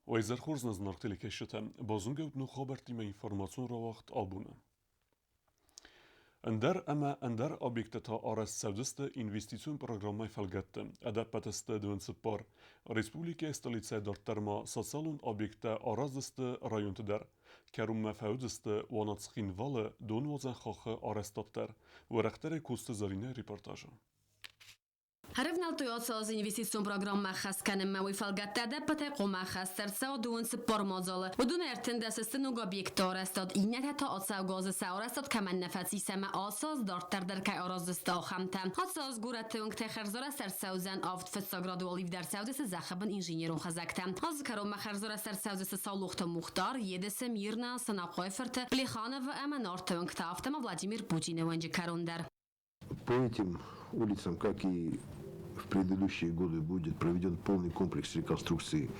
Уӕ изӕр хорз, нӕ зынаргъ телекӕсджытӕ! Базонгӕ ут ног хабӕрттимӕ информацион рауагъд абоны. Ӕндӕр ӕмӕ ӕндӕр объекттӕ та арӕзт цӕудзысты инвестицион программӕйы фӕлгӕтты. Ӕдӕппӕт сты 24. Республикӕйы столицӕйӕ дарддӕр ма социалон объекттӕ араздзысты районты дӕр. Кӕронмӕ фӕуыдзысты Уанат-Цхинвалы донуадзӕн хаххы арӕзтад дӕр. Уӕрӕхдӕрӕй Коцты Зӕринӕйы репортажы. Ӕрӕвнӕлдтой ацы аз инвестицион программӕ ӕххӕст кӕнынмӕ, уый фӕлгӕтты ӕдӕппӕтӕй хъуамӕ ӕххӕст ӕрцӕуа дыууын цыппар мадзалы. Уыдон 13 сты ног объектты арӕзтад, иннӕтӕ та ацӕугӕ азы сӕ арӕзтад кӕмӕн нӕ фӕцис ӕмӕ ацы аз дарддӕр дӕр кӕй араздзысты, ахӕмтӕ. Ацы аз горӕты уынгтӕй хӕрзарӕзт ӕрцӕудзӕн авд фыццаградон ивд ӕрцӕудзысты зӕххы бын инженерон хызӕгтӕ. Азы кӕронмӕ хӕрзарӕзт ӕрцӕудзысты Саулохты Мухтар, Едысы, Мирна, Санахъойы фырты, Плехановы ӕмӕ Нарты уынгтӕ, афтӕ ма Владимир Путины уынджы кӕрон дӕр. По этим улицам, как и в предыдущие годы, будет проведен полный комплекс реконструкции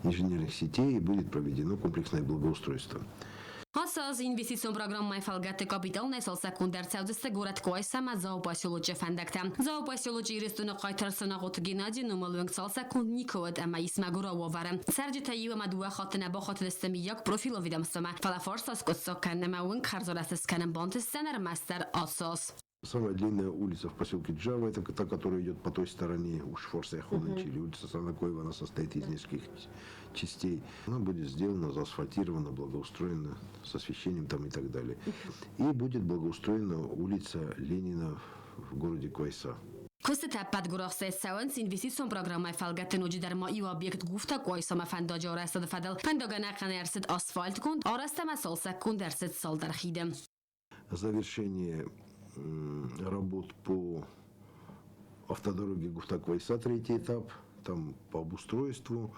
инженерных сетей и будет проведено комплексное благоустройство. Ацы аз инвестицион программӕйы фӕлгӕтты капиталонӕй цалцӕггонд ӕрцӕудзысты горӕт Къуайсамӕ Дзауы поселочы фӕндӕгтӕ. Дзауы поселочы Ирыстоны хъайтар Санахъоты Геннадийы номыл уынг цалцӕггонд никуы уыд ӕмӕ ис мӕгуырау уавӕры. Цӕрджытӕ иу ӕмӕ дыууӕ хатты нӕ бахатыдысты мыййаг профилон ведомствомӕ, фӕлӕ фарста скъуыддзаг кӕнын ӕмӕ уынг хӕрзарӕзт скӕнын бантысдзӕн ӕрмӕстдӕр ацы аз. Самая длинная улица в поселке Джава, это та, которая идет по той стороне Ушфорса Хонычи, или улица Санакоева, она состоит из нескольких частей. Она будет сделана, заасфальтирована, благоустроена, с освещением там и так далее. И будет благоустроена улица Ленина в городе Квайса. Куыстытӕ ӕппӕт гуырахстӕй цӕуынц инвестицион программӕйы фӕлгӕтты ноджыдӕр ма иу объект Гуфта Къуайсамӕ фӕндаджы арӕзтады фӕдыл. Фӕндагӕн ӕнӕхъӕнӕй ӕрцыд асфальтгонд, арӕзт ӕмӕ цалцӕггонд ӕрцыд цалдӕр хиды. Завершение работ по автодороге Гуфта-Квайса, третий этап, там по обустройству,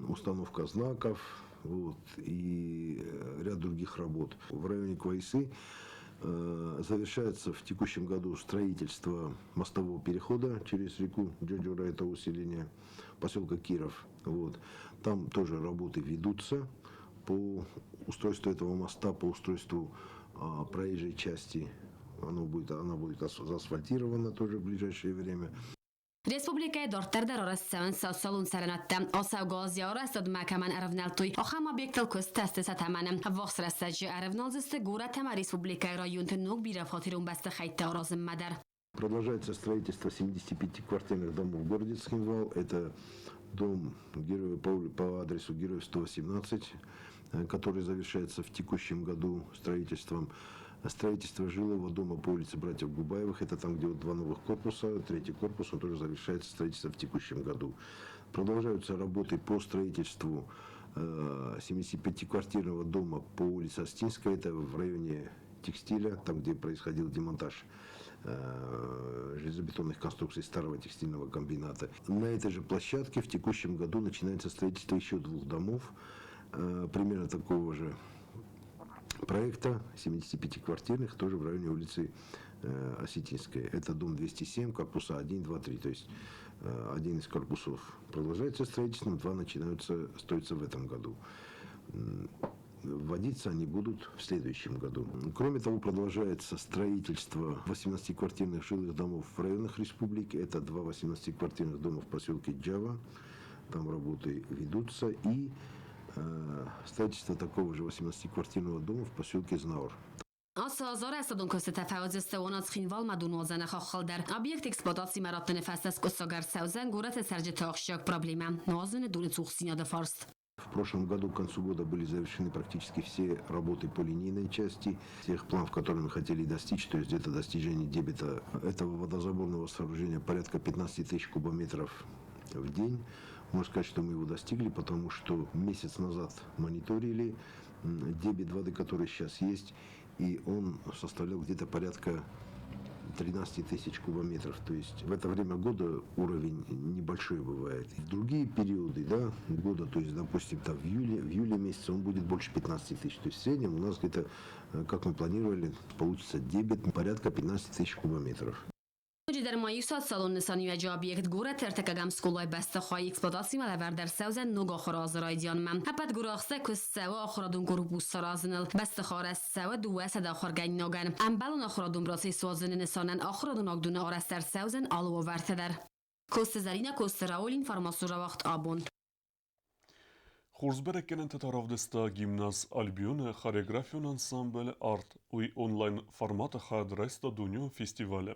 установка знаков, вот, и ряд других работ. В районе Квайсы завершается в текущем году строительство мостового перехода через реку Джоджура, это усиление поселка Киров. Вот. Там тоже работы ведутся по устройству этого моста, по устройству проезжей части. Она будет заасфальтирована тоже в ближайшее время. Республикӕйы дарддӕр дӕр арӕзт цӕуынц социалон цӕрӕнӕттӕ. Ацӕугӕ аз йӕ арӕзтадмӕ кӕмӕн ӕрӕвнӕлдтой, ахӕм объекттыл куыст тесты сӕ тӕмӕны. Ӕввахс рӕстӕджы ӕрӕвналдзысты горӕт ӕмӕ республикӕйы районты ног бирӕфатерон бӕстыхӕйттӕ аразынмӕ дӕр. Продолжается строительство 75-квартирных домов в городе Цхинвал. Это дом героя по адресу Героев 118, который завершается в текущем году строительством. Строительство жилого дома по улице Братьев Губаевых, это там, где вот два новых корпуса, третий корпус, он тоже завершается строительство в текущем году. Продолжаются работы по строительству 75-квартирного дома по улице Остинская, это в районе текстиля, там, где происходил демонтаж железобетонных конструкций старого текстильного комбината. На этой же площадке в текущем году начинается строительство еще двух домов, примерно такого же проекта, 75-квартирных, тоже в районе улицы Осетинской. Это дом 207, корпуса 1, 2, 3. То есть один из корпусов продолжается строительство, два начинаются строиться в этом году. Вводиться они будут в следующем году. Кроме того, продолжается строительство 18-квартирных жилых домов в районах республики. Это два 18-квартирных дома в поселке Джава. Там работы ведутся. И строительство такого же 18-квартирного дома в поселке Знаур. Ацы аз арӕзтадон куыстытӕ фӕуыдзысты Уанат-Цхинвалмӕ донуадзӕны хаххыл дӕр. Объект эксплуатацимӕ раттыны фӕстӕ скъуыддзаг ӕрцӕудзӕн горӕты цӕрджыты ахсджиаг проблемӕ нуазыны доны цухдзинады фарст. В прошлом году, к концу года, были завершены практически все работы по линейной части, тех планов, которые мы хотели достичь, то есть где-то достижение дебита этого водозаборного сооружения порядка 15 тысяч кубометров в день. Можно сказать, что мы его достигли, потому что месяц назад мониторили дебит воды, который сейчас есть, и он составлял где-то порядка 13 тысяч кубометров. То есть в это время года уровень небольшой бывает. В другие периоды, да, года, то есть, допустим, там в июле месяце он будет больше 15 тысяч. То есть в среднем у нас где-то, как мы планировали, получится дебит порядка 15 тысяч кубометров. Ноджыдӕр ма иу социалон нысаниуӕджы объект горӕты ӕртыккӕгӕм скъолайы бӕстыхай эксплуатацимӕ лӕвӕрд ӕрцӕудзӕн ног ахуыры азы райдианмӕ. Ӕппӕт гуырахстӕй куыст цӕуы ахуырадон корпус саразыныл. Бӕстыхай арӕзт цӕуы 200 ахуыргӕнинагӕн. Ӕмбӕлон ахуырадон процесс уадзыны нысанӕн ахуырадон уагдоны арӕзт ӕрцӕудзӕн алы уавӕрты дӕр. Коцты Зӕринӕ, Коцты Рауль, информацион рауагъд абон. Хорз бӕрӕггӕнӕнтӕ та равдыста гимназ Альбион-ы хореографион ансамбль «Арт». Уый онлайн-форматы хайад райста дунеон фестивалы.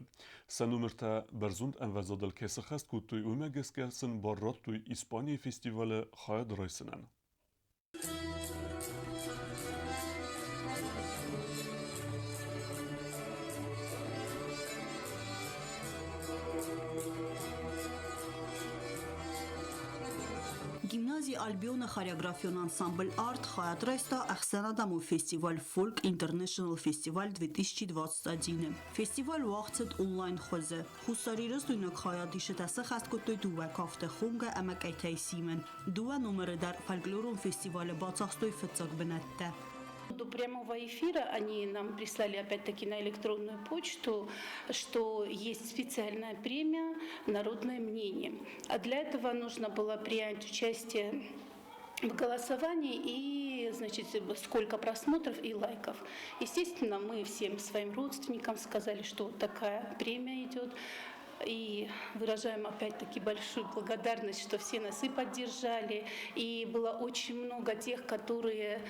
Сӕ номертӕ бӕрзонд ӕмвӕзадыл кӕй сӕххӕст кодтой, уымӕ гӕсгӕ сын бар радтой Испанийы фестивалы хайад райсынӕн. Гимнази Альбион-ы хореографион ансамбль «Арт» хайад райста ӕхсӕнадӕмон фестиваль Folk International Festival 2021-ы. Фестиваль уагъд цыд онлайн-хуызы. Хуссарирыстойнаг хайадисджытӕ сӕххӕст кодтой дыууӕ кафты Хонгӕ ӕмӕ Къӕйтӕй Симӕн. Дыууӕ номыры дӕр фольклорон фестивалы бацахстой фыццаг бынӕттӕ. До прямого эфира они нам прислали опять-таки на электронную почту, что есть специальная премия «Народное мнение». А для этого нужно было принять участие в голосовании и, значит, сколько просмотров и лайков. Естественно, мы всем своим родственникам сказали, что вот такая премия идет. И выражаем опять-таки большую благодарность, что все нас и поддержали. И было очень много тех, которые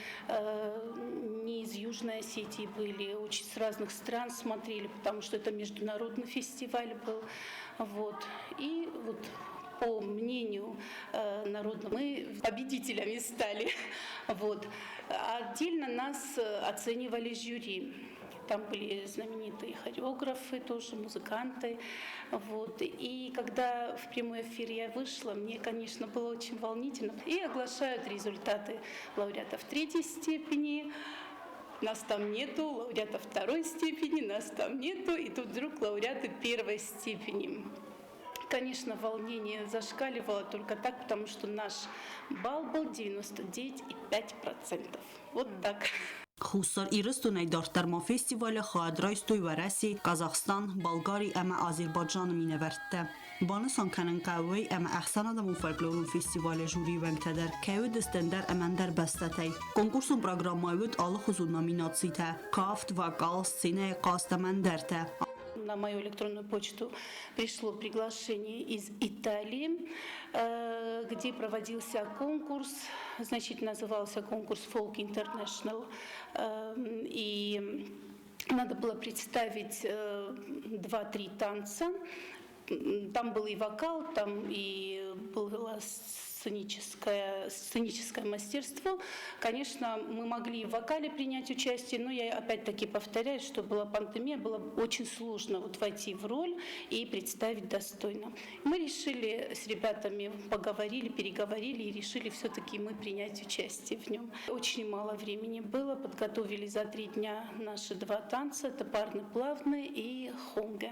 не из Южной Осетии были, очень с разных стран смотрели, потому что это международный фестиваль был. Вот. И вот по мнению народа мы победителями стали. Вот. Отдельно нас оценивали жюри. Там были знаменитые хореографы тоже, музыканты. Вот. И когда в прямой эфир я вышла, мне, конечно, было очень волнительно. И оглашают результаты лауреатов третьей степени. Нас там нету, лауреатов второй степени, нас там нету. И тут вдруг лауреаты первой степени. Конечно, волнение зашкаливало только так, потому что наш балл был 99,5%. Вот так. Хуссар Ирыстонӕй дарддӕр ма фестивалы хайад райстой Уӕрӕсе, Казахстан, Болгари ӕмӕ Азербайджаны минӕвӕрттӕ. Банысан кӕнын хъӕуы уый, ӕмӕ ӕхсӕнадӕмон фольклорон фестивалы жюрийы уӕнгтӕ дӕр кӕй уыдысты ӕндӕр ӕмӕ ӕндӕр бӕстӕтӕй. Конкурсон программӕйы уыд алыхуызон номинацитӕ: кафт, вокал, сценӕйы хъазт ӕмӕ ӕндӕртӕ. На мою электронную почту пришло приглашение из Италии, где проводился конкурс, значит, назывался конкурс Folk International. И надо было представить 2-3 танца. Там был и вокал, там и было сценическое мастерство. Конечно, мы могли и в вокале принять участие, но я опять-таки повторяю, что была пандемия, было очень сложно вот войти в роль и представить достойно. Мы решили с ребятами, поговорили, переговорили и решили все-таки мы принять участие в нем. Очень мало времени было, подготовили за 3 дня наши 2 танца, это парный плавный и хонга.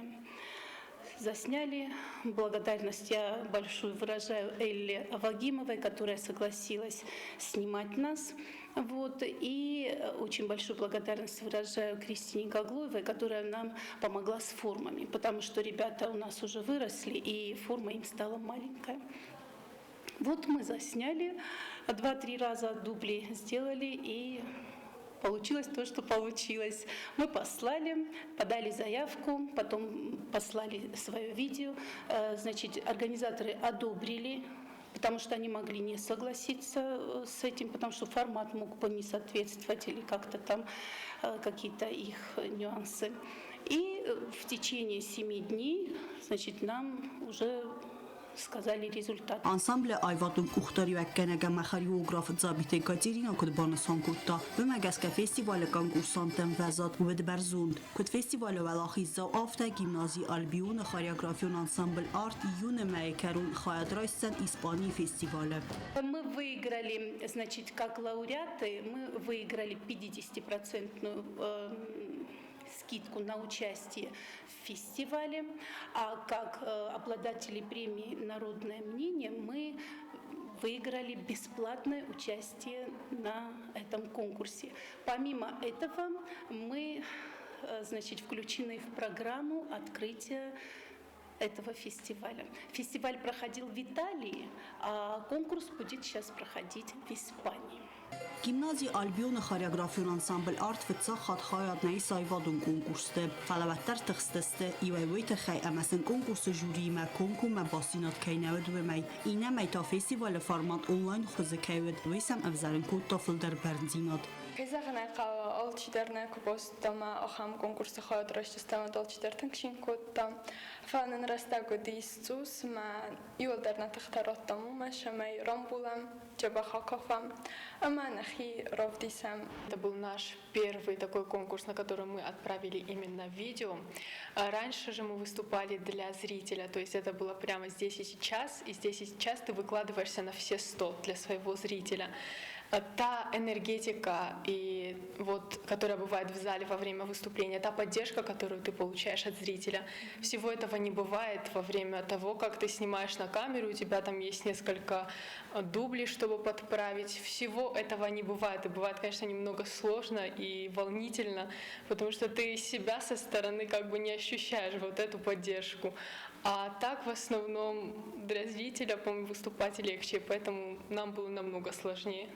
Засняли. Благодарность я большую выражаю Элле Авагимовой, которая согласилась снимать нас. Вот. И очень большую благодарность выражаю Кристине Гаглоевой, которая нам помогла с формами, потому что ребята у нас уже выросли, и форма им стала маленькая. Вот мы засняли, 2-3 раза дубли сделали, и получилось то, что получилось. Мы послали, подали заявку, потом послали свое видео. Значит, организаторы одобрили, потому что они могли не согласиться с этим, потому что формат мог бы не соответствовать или как-то там какие-то их нюансы. И в течение 7 дней, значит, нам уже сказали результат. Ансамблы аивадон къухдариуӕггӕнӕг ӕмӕ хореограф Дзабиты Екатерина куыд банысан кодта, уымӕ гӕсгӕ фестивалы конкурсантты ӕмвӕзад уыд бӕрзонд. Куыд фестивалы уӕлахиздзау, афтӕ гимнази Альбион-ы хореографион ансамбль «Арт» июны мӕйы кӕрон хайад райсдзӕн Испанийы фестивалы. Мы выиграли, значит, как лауреаты, мы выиграли 50-процентную скидку на участие в фестивале, а как обладатели премии «Народное мнение» мы выиграли бесплатное участие на этом конкурсе. Помимо этого мы, значит, включены в программу открытия этого фестиваля. Фестиваль проходил в Италии, а конкурс будет сейчас проходить в Испании. Гимнази Альбионы хореографион ансамбль «Арт» фыццаг хатт хайад нӕ исы аивадон конкурсты, фӕлӕ уӕддӕр тыхстысты, иуӕй уый тыххӕй ӕмӕ сын конкурсы жюриимӕ комкоммӕ бастдзинад кӕй нӕ уыд, уымӕй, иннӕмӕй та фестивалы формат онлайн хуызы кӕй уыд, уый сӕм ӕвзӕрын кодта фылдӕр бӕрндзинад. Кӕй зӕгъын ӕй хъӕуы, алчидӕр нӕ куы базыдта ӕмӕ ахӕм конкурсы хайад райсдзыстӕм, уӕд алчидӕр тынг цин кодта. Фӕлӕ нын рӕстӕг уыдис цъус ӕмӕ иуылдӕр нӕ тыхтӕ радтам уымӕ, цӕмӕй рамбулӕм, дзӕбӕх акафӕм ӕмӕ нӕхи равдисӕм. Это был наш первый такой конкурс, на который мы отправили именно видео. Раньше же мы выступали для зрителя, то есть это было прямо здесь и сейчас, и здесь и сейчас ты выкладываешься на все 100 для своего зрителя. Та энергетика, и вот, которая бывает в зале во время выступления, та поддержка, которую ты получаешь от зрителя, всего этого не бывает во время того, как ты снимаешь на камеру, у тебя там есть несколько дублей, чтобы подправить. Всего этого не бывает. И бывает, конечно, немного сложно и волнительно, потому что ты себя со стороны как бы не ощущаешь вот эту поддержку. А так в основном для зрителя, по-моему, выступать легче, поэтому нам было намного сложнее.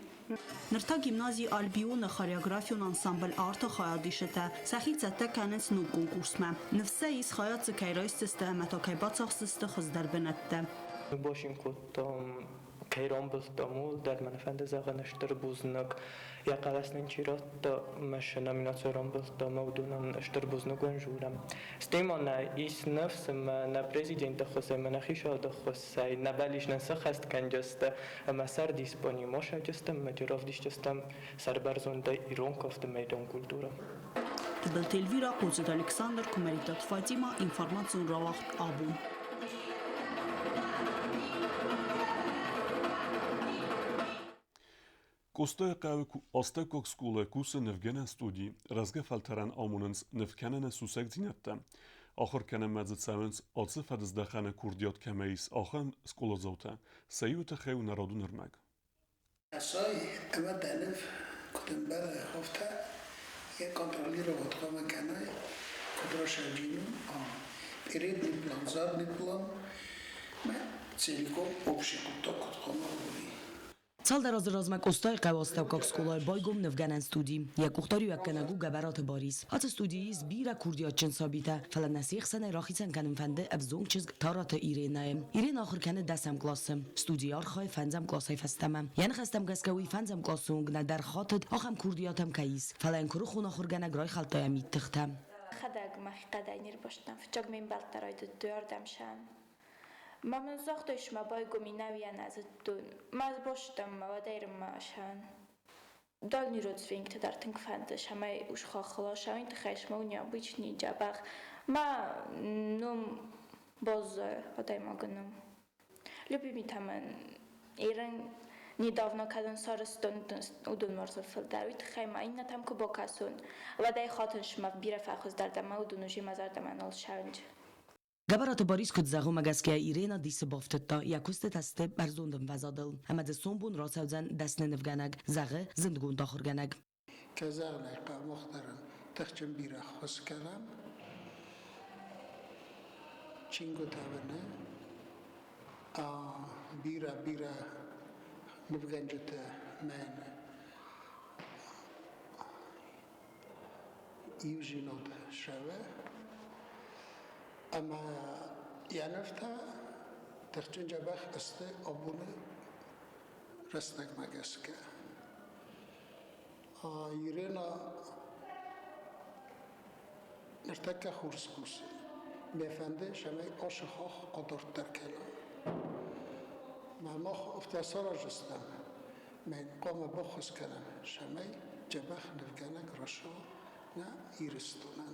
Ныр та гимнази Альбион-ы хореографион ансамбль Арт-ы хайадисджытӕ сӕхи цӕттӕ кӕнынц ног конкурсмӕ. Ныфс сӕ ис, хайад дзы кӕй райсдзысты ӕмӕ та кӕй бацахсдзысты хуыздӕр бынӕттӕ. Босин кодтам, кӕй рамбылдтам, ууыл дӕр мӕ нӕ фӕнды зӕгъын стыр бузныг. Йӕ хъӕлӕс нын чи радта, мӕ сӕ номинаци рамбылдта, ӕмӕ уыдонӕн стыр бузныг уӕн журӕм. Стӕй ма нӕ ис ныфс ӕмӕ нӕ президенты ӕххуысӕй ӕмӕ нӕ хицауады ӕххуысӕй нӕбӕл ис нӕ сӕххӕст кӕнджыстӕ ӕмӕ цард Испанийы мосаджыстӕм ӕмӕ равдисджыстӕм сӕрбӕрзондӕй ирон кафты мӕйдон культурӕ. Тыбылты Эльвира, Хъоцыты Александр, Куымӕридтаты Фатимӕ, информацион рауагъд абон. Къостайыхъӕуы астӕуккаг скъолайы кусы нывгӕнӕн студи, рӕзгӕ фӕлтӕрӕн амонынц нывкӕныны сусӕгдзинӕдтӕ. Ахуыр кӕнынмӕ дзы цӕуынц, ацы фӕдыздӕхӕны курдиат кӕмӕ ис, ахӕм скъоладзаутӕ. Сӕ иуы тыххӕй у народон ӕрмӕг. Асай ӕмӕ дӕ ныв куыд ӕмбӕлы, афтӕ йӕ контролировать хъуамӕ кӕнай, куыд рӕсӕджын у, передний план, задний план мӕ целиком общий хъуыддаг куыд хъуамӕ уой. Цалдӕр азы размӕ Къостайыхъӕуы астӕуккаг скъолайы байгом нывгӕнӕн студи. Йӕ къухдариуӕггӕнӕг у Гӕбӕраты Барис. Ацы студийы ис бирӕ курдиатджын сабитӕ, фӕлӕ нӕ се хсӕнӕй рахицӕн кӕнын фӕнды ӕвзонг чызг Тараты Иренӕйы. Иренӕ ахуыр кӕны дӕсӕм къласы. Студийы архайы фӕндзӕм къласӕй фӕстӕмӕ. Йӕ ныхӕстӕм гӕсгӕ уый фӕндзӕм къласы онг нӕдӕр хатыд, ахӕм курдиат ӕм кӕй ис, фӕлӕ йын куырыхон ахуыргӕнӕг райхӕлдта йӕ мидтыхтӕ. Мӕхӕдӕг мӕхи хъӕдӕй не рбастӕн, фыццаг ме мбӕлттӕ райдыдтой ардӕм сӕн. Ма мын загътой, ма байгом и нӕуйӕ нӕ зыдтон. Ма сбастӕн ма уӕдӕй ма сӕн. Дальний родственниктӕ дӕр тынг фӕнды, цӕмӕй усхаххыл сӕ тыххӕй смӕ необычный дзӕбӕх. Ма ном баззайы адӕймагы ном. Любимый мӕн Ирын недавно кӕдон сарӕзтон, уыдон уарзын фылдӕр. Уый тыххӕй ма иннӕтӕм куы бакӕсон, уӕд ӕй хатын сымӕ бирӕ фӕхуыздӕр дӕн ӕмӕ уыдон уже мӕ зӕрдӕмӕ нал ссӕуынц. Гӕбӕраты Барис куыд зӕгъы, уымӕ гӕсгӕ Ирена дисы бафтыдта, йӕ куыстытӕ сты бӕрзонд ӕмвӕзадыл ӕмӕ дзы сомбон рацӕудзӕн дӕсны нывгӕнӕг, зӕгъы зындгонд ахуыргӕнӕг. Кӕй зӕгъын ӕй хъӕуы, мах дӕр ын тыхджын бирӕ ххуыс кӕнӕм. Чингуытӕ нӕ бирӕ-бирӕ нывгӕнджытӕ мӕн иузинад сӕвӕ ӕмӕ йӕ нывтӕ тыхджын дзӕбӕх сты абоны рӕстӕгмӕ гӕсгӕ. Ирена ныртӕккӕ хорз кусы. Мӕ фӕнды, цӕмӕй ацы хох адарддӕр кӕна. Мӕ мах афтӕ сараздзыстӕм, мӕ хъуамӕ баххуыс кӕнӕм, цӕмӕй дзӕбӕх нывгӕнӕг рацӕуа нӕ Ирыстонӕн.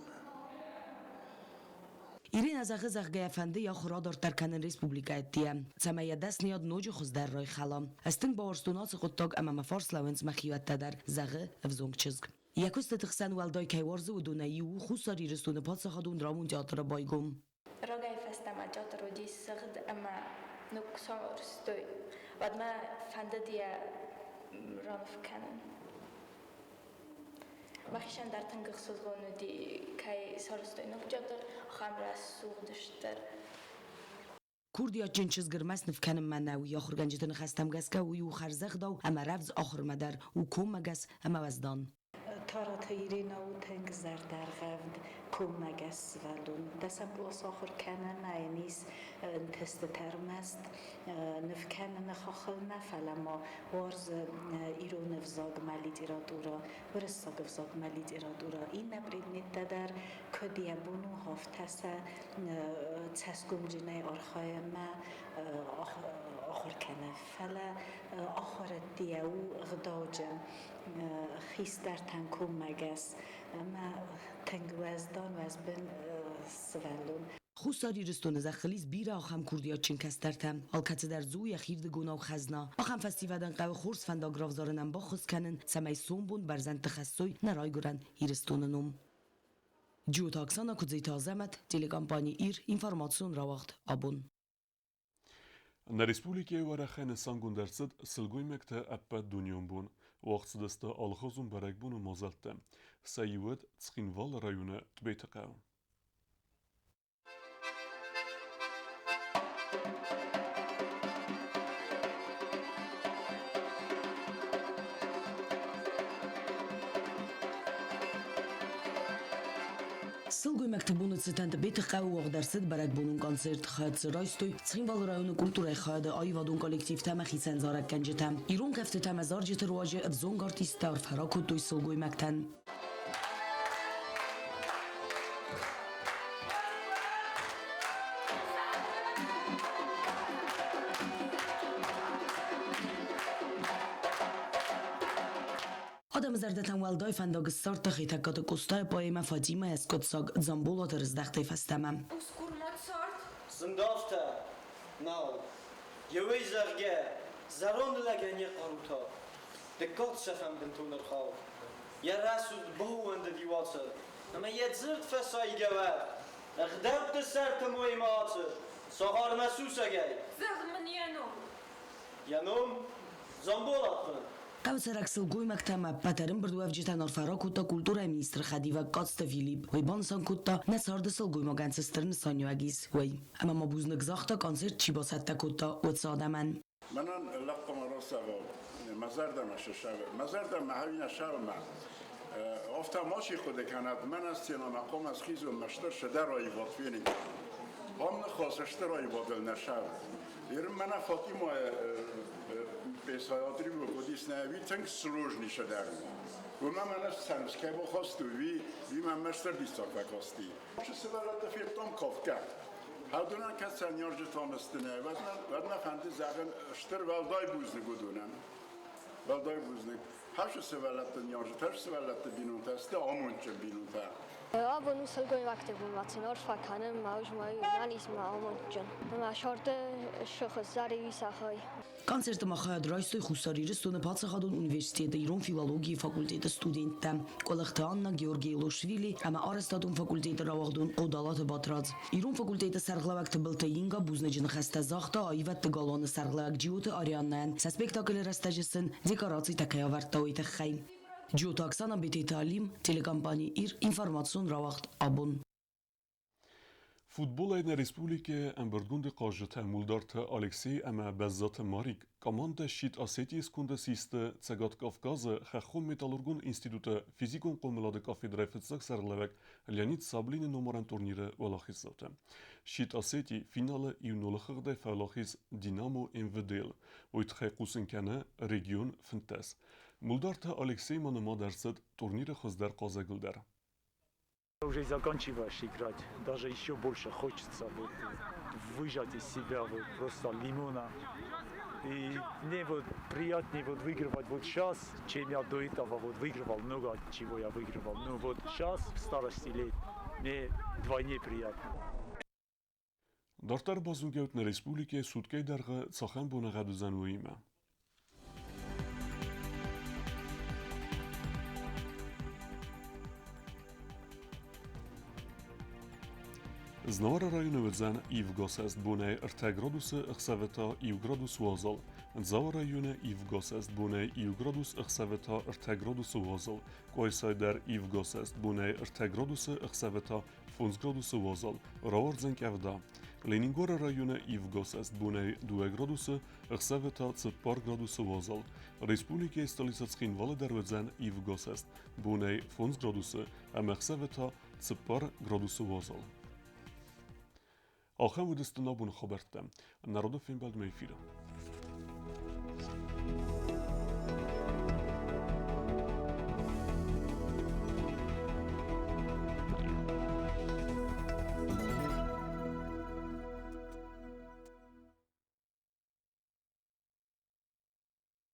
Ирина зӕгъы, зӕгъгӕ йӕ фӕнды йӕ ахуыр адарддӕр кӕнын республикӕйы ӕддейӕ, цӕмӕй йӕ дӕсныйад ноджы хуыздӕр райхӕла. Ӕз тынг бауарзтон ацы хъуыддаг ӕмӕ мӕ фарс лӕууынц мӕ хиуӕттӕ дӕр, зӕгъы ӕвзонг чызг. Йӕ куыстыты хсӕн уӕлдай кӕй уарзы, уыдонӕй иу у Хуссар Ирыстоны паддзахадон драмон театры байгом. Рагӕй фӕстӕмӕ театр уыдис сыгъд ӕмӕ ныггуыстой. Уӕдмӕ фӕндыд йӕ раныв кӕнын. Мӕхицӕн дӕр тынг ӕхсызгон уыди, кӕй сарӕзтой ног театр, ахӕм рӕсугъд стыр. Курдиатджын чызг ӕрмӕст ныв кӕнынмӕ нӕу, йӕ ахуыргӕнджыты ныхӕстӕм гӕсгӕ уый у хӕрзӕгъдау ӕмӕ рӕвдз ахуырмӕ дӕр, у коммӕгӕс ӕмӕ уӕздан. Тараты Иринӕ у тынг зӕрдӕргъӕвд, коммӕгӕс сывӕллон. Дӕсӕм кълас ахуыр кӕны ӕмӕ йын ис ӕнтыстытӕ ӕрмӕст ныв кӕныны хаххыл нӕ, фӕлӕ ма уарзы ирон ӕвзагмӕ литературӕ, уырыссаг ӕвзагмӕ литературӕ, иннӕ предметтӕ дӕр, куыд йӕ бон у, афтӕ сӕ цӕсгомджынӕй архайы ӕмӕ ахуыр кӕны. Фӕлӕ ахуырӕдтийӕ у ӕгъдауджын, хистӕртӕн коммӕгӕс ӕмӕ тынг уӕздан, уӕзбын сывӕллон. Хуссар Ирыстоны зӕххыл ис бирӕ ахӕм курдиатджын кӕстӕртӕ. Алкӕцыдӕр дзы у йӕхирдыгонау хӕзна. Ахӕм фӕсивӕдӕн хъӕуы хорз фӕндаг равзарынӕн баххуыс кӕнын, цӕмӕй сомбон бӕрзӕндты хӕссой нӕ райгуырӕн Ирыстоны ном. Джиоты Оксана, Куыдзиты Азӕмӕт, телекомпани «Ир», информацион рауагъд «Абон». Нӕ республикӕйы уӕрӕхӕй нысангонд ӕрцыд сылгоймӕгты ӕппӕтдунеон бон. Уагъд цыдысты алыхуызон бӕрӕгбоны мадзӕлттӕ. Сӕ иу уыд Цхинвалы районы Тъбеты хъӕу. Сылгоймӕгты боны цытӕн Тъбеты хъӕуы уагъд ӕрцыд бӕрӕгбонон концерт. Хӕццӕ райстой Цхинвалы районы культурӕйы хайады аивадон коллективтӕ ӕмӕ хицӕн зарӕггӕнджытӕ. Ирон кӕфтытӕ ӕмӕ зарджыты руаджы ӕвзонг артисттӕ арфӕ ракодтой сылгоймӕгтӕн. Адӕмы зӕрдӕтӕн уӕлдай фӕндаг ссардта Хетӕгкаты Къостайы поэмӕ «Фатимӕ-йӕ скъуыддзаг Дзамболаты рыздӕхтӕй фӕстӕмӕ. Усгур Моцарт? Зындавтӕ? Нал. Еуӕй зӕгъгӕ, зӕронд лӕгӕн йӕ хъарутӕ дыккаг цӕфӕн бынтон ӕрхауд. Йӕ рӕсугъд баууӕндыди уацӕр, ӕмӕ йӕ дзырд фӕсайгӕ уӕд. Ӕгъдӕутты сӕрты моймӕ ацыд, цагъармӕ сусӕгӕй. Зӕгъ мын йӕ ном. Йӕ ном Дзамболат хуынд. Хъӕуцӕрӕг сылгоймӕгтӕ ӕмӕ ӕппӕт ӕрӕмбырдуӕвджытӕн арфӕ ракодта культурӕйы министры хӕдивӕг Къадзты Филипп. Уый банысан кодта, нӕ царды сылгоймагӕн цы стыр нысаниуӕг ис, уый. Ӕмӕ ма бузныг загъта, концерт чи бацӕттӕ кодта, уыцы адӕмӕн. Мӕнӕн лӕгхъуамӕ рацӕуа мӕ зӕрдӕмӕ сӕ мӕ зӕрдӕмӕ ӕви нӕ сӕрмӕ. Афтӕ мачи хъуыды кӕнӕд, мӕнӕ сценӕмӕ хъуамӕ схизон мӕ стыр сыдӕр аивад фенын. Ам ныхас стыр аивадыл нӕ сӕры. Ирын мӕнӕ Фатимайы пьесӕйы уыдис нӕ ӕви тынг сложный сыдӕр. Уымӕ мӕнӕ сценскӕ бахастой, уый мӕм мӕстыр диссаг фӕкасти. Сывӕллӕтты федтам кафгӕ. Хӕдонӕн кӕд сӕ ныййарджытӕм сты нӕ, уӕд мӕ фӕнды зӕгъын стыр уӕлдай бузныг уыдонӕн. Уӕлдай бузныг. Хӕсы сывӕллӕтты ныййарджытӕ, хӕсы сывӕллӕтты бинонтӕ сты амондджын бинонтӕ. Абон у сылгоймӕгты бон, мӕ сын арфӕ кӕнын, мӕ ус мӕ нӕниз мӕ амондджын. Мӕ сӕрды сыхы зӕры исахай. Концерты ма хайад райстой Хуссар Ирыстоны паддзахадон университеты ирон филологийы факультеты студенттӕ Къуылыхты Анна, Георгий Лошвили ӕмӕ арӕзтадон факультеты рауагъдон Хъодалаты Батрадз. Ирон факультеты сӕргълӕууӕг Тыбылты Инга бузныджы ныхӕстӕ загъта аивӕдты галуаны сӕргълӕууӕг Джиоты Арианнӕйӕн, сӕ спектаклы рӕстӕджы сын декорацитӕ кӕй ӕвӕрдта, уый тыххӕй. Джиоты Оксана, Бететы Алим, телекомпани «Ир», информацион рауагъд «Абон». Футболӕй нӕ республикӕйы ӕмбырдгонды хъазджытӕ Мулдарты Алексей ӕмӕ Бӕззаты Марик командӕ щит Осетийы сконды систы Цӕгат Кавказы хӕххон-металлургон институты физикон хъомылады кафедрӕйы фыццаг сӕргълӕууӕг Леонид Саблины номарӕн турниры уӕлахиздзаутӕ. Щит Осетий финалы иу-нолы хыгъдӕй фӕуӕлахиз Динамо МВД-йыл. Уый тыххӕй хъусын кӕны регион 15. Мулдарты Алексей ма нымад ӕрцыд турниры хуыздӕр хъазӕгыл дӕр. Уже заканчиваешь играть, даже еще больше хочется вот выжать из себя вот просто лимона. И мне вот приятнее вот выигрывать вот сейчас, чем я до этого вот выигрывал, много чего я выигрывал. Но вот сейчас, в старости лет, мне вдвойне приятно. Дарддӕр базонгӕут нӕ республикӕйы суткӕйы дӕргъы цахӕм боныгъӕд уыдзӕн, уыимӕ. Знауыры районы уыдзӕн ивгӕ сӕст бонӕй 3 градусы, ӕхсӕвы та 1 градус уазал. Дзауы районы ивгӕ сӕст бонӕй 1 градус, ӕхсӕвы та 3 градусы уазал. Къуайсайы дӕр ивгӕ сӕст бонӕй 3 градусы, ӕхсӕвы та 5 градусы уазал. Рауардзӕн къӕвда. Ленингоры районы ивгӕ сӕст бонӕй 2 градусы, ӕхсӕвы та 4 градусы уазал. Республикӕйы столицӕ Цхинвалы дӕр уыдзӕн ивгӕ сӕст бонӕй 5 градусы ӕмӕ ӕхсӕвы та 4 градусы уазал. Ахӕм уыдысты нӕ абоны хабӕрттӕ. Народы фембӕлдмӕ эфиры.